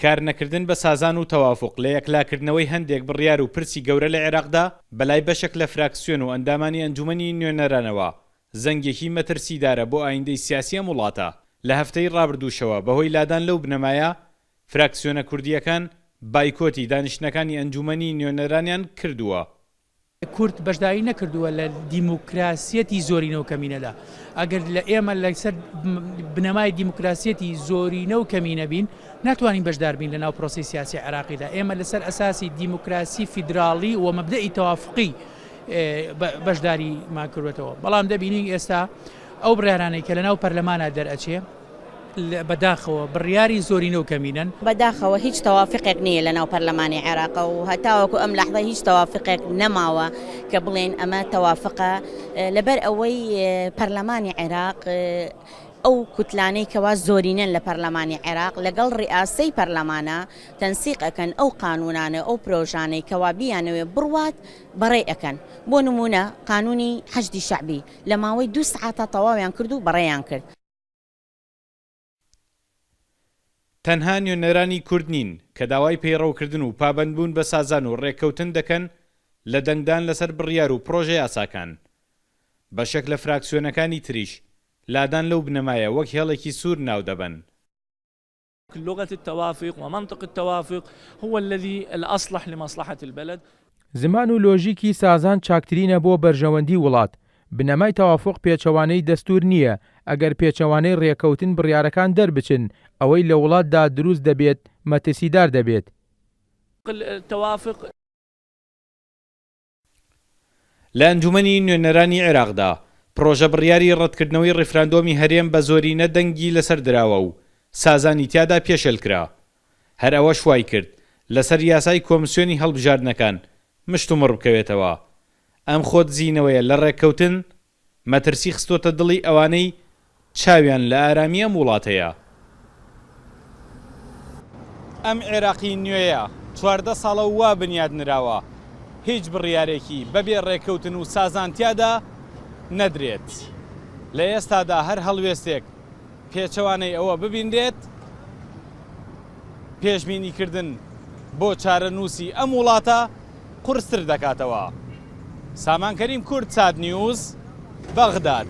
کارنەکردن بە سازان و تەوافوق لە یەکلاکردنەوەی هەندێک بڕیار و پرسی گەورە لە عێراقدا بەلای بەشێک لە فراکسیۆن و ئەندامانی ئەنجومەنی نوێنەرانەوە زەنگێکی مەترسیدارە بۆ ئایندەی سیاسی ئەم وڵاتە. لە هەفتەی ڕابردووشەوە بەهۆی لادان لەو بنەمایە فراکسیۆنە کوردییەکان بایکۆتی دانیشتنەکانی ئەنجومەنی نوێنەرانیان کردووە. کورد بەشداری نەکردووە لە دیموکراسیەتی زۆرینە و کەمینەدا. ئەگەر لە ئێمە لەسەر بنەمای دیموکراسیەتی زۆرینە و کەمینە بین، ناتوانین بەشدار بین لەناو پرۆسەی سیاسی عێراقیدا. ئێمە لەسەر ئەساسی دیموکراسی فیدراڵی و مەبدەئی تەوافقی بەشداریمان کردووەتەوە. بەڵام دەبینین ئێستا ئەو بڕیارانەی کە لەناو پەرلەمانا دەرئەچێ، بەداخەوە بڕیاری زۆرینە و کەمینەن. بەداخەوە هیچ تەوافقێک نییە لەناو پەرلەمانی عێراق و هەتاوەکو ئەم لەحزە هیچ تەوافقێک نەماوە کە بڵێین ئەمە تەوافقە لەبەر ئەوەی پەرلەمانی عێراق ئەو کوتلانەی کەوا زۆرینەن لە پەرلەمانی عێراق لەگەڵ ڕیاسەی پەرلەمانە تەنسیق ئەکەن ئەو قانونانە ئەو پرۆژانەی کەوا بیانەوێ بڕوات بەڕێی ئەکەن بۆ نمونە قانونی حەشدی شەعبی لە ماوەی دوو سەعاتا تەواویان کرد و بەڕێیان کرد. تەنها نوێنەرانی کورد نین کە داوای پەیڕەوکردن و پابەندبوون بە سازان و رێککەوتن دەکەن لە دەنگدان لەسەر بڕیار و پڕۆژەیاساکان. بەشێک لە فراکسیۆنەکانی تریش لادان لەو بنەمایە وەک هێڵێکی سوور ناودەبەن. لغة التوافق ومنطق التوافق هو الذی الاصلح لمصلحة البلد. زمان و لۆژیکی سازان چاکترینە بۆ بەرژەوەندی وڵات، بنەمای تەوافوق پێچەوانەی دەستور نییە، ئەگەر پێچەوانەی رێکەوتن بڕیارەکان دەربچن، ئەوەی لە وڵاتدا دروست دەبێت مەترسیدار دەبێت. التوافق. لە ئەنجومەنی نوێنەرانی عێراقدا، پڕۆژە بڕیاری ڕەتکردنەوەی ڕیفراندۆمی هەرێم بە زۆرینە دەنگی لەسەر دراوە و سازانی تیادا پێشێلکرا. هەر ئەوەش وایکرد لەسەر یاسای کۆمسیۆنی هەڵبژاردنەکان مشتومڕ بکەوێتەوە. ئەم خۆدزینەوەیە لە ڕێککەوتن مەترسی خستۆتە دڵی ئەوانەی چاویان لە ئارامی ئەم وڵاتەیە. ئەم عێراقی نوێیە 14 ساڵە وا بنیات نراوە هیچ بڕیارێکی بەبێ ڕێککەوتن و سازان تیادا نەدرێت. لە ئێستادا هەر هەڵوێستێک پێچەوانەی ئەوە ببینرێت، پێشبینیکردن بۆ چارەنووسی ئەم وڵاتە قورستر دەکاتەوە. سامان کەریم کوردسات نیوز، بەغداد.